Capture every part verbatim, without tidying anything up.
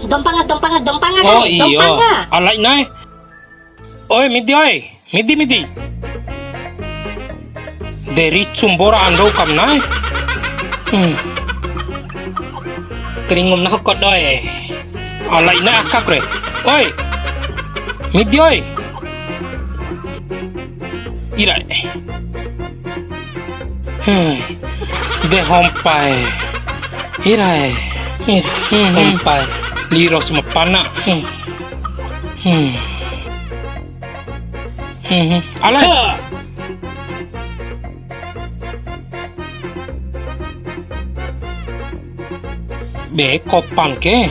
Dompanga, dompanga, dompanga, oh, kare, iyo, dompanga. Ala inae. Oi, midi oi. Midi, midi. De ricu mbora ando kam nai. Hmm. Keringum nahu kodoe. Ala ina akak re. Oi. Midi oi. Ira. Hmm. De hompa e. Ira e. Ira. Hmm, hmm. Hompa e. Liro sama pana. Hmm. Hmm. Hmm, hmm. Alai. Ha. Be kopan ke.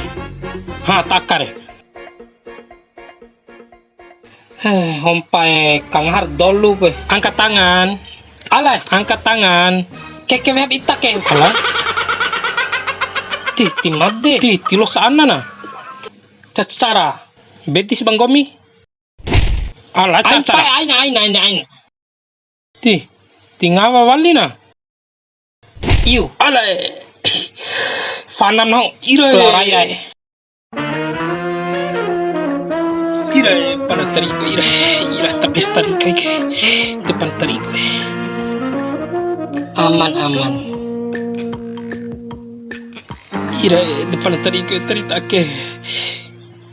Ha, takar. Heh, hompa e, kangahar dolu ke. Angkat tangan. Alai, angkat tangan. Ke, ke, wehap ita ke. Alai. Ti, ti made. Ti, ti losa ana na. Cacara. Bedi si banggomi. Ala, ain, caca. Pai, ain, ain, ain, ain. Ti, ti ngawa wali na. Iu. Ala, e. Fanam nahu, ira, e. Keluar aja, e. Ira, e, pana tarigu, ira, e, ira, tapes tarigu, ke. Depan tarigu, e. Aman, aman. Ira, e, depan tarigu, tari take.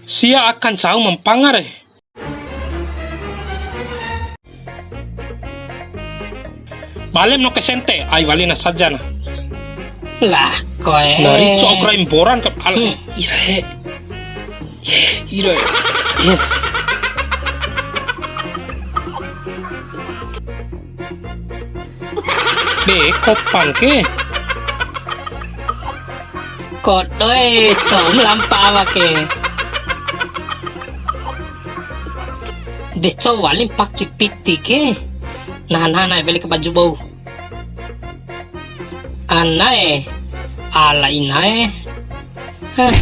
Sia akan sau mampanga re. Balem no ke sente, ai wali na saja na. Lah, koe. Nari cok rai mboran ke al-, hmm. Ira he. Ira he. Iya. Be, kopan ke. Kodoe, com lampa awa ke. De cou walim paki piti ke. Nah, nah, nah, beli ke baju bau. Anae, ala inae. Heh,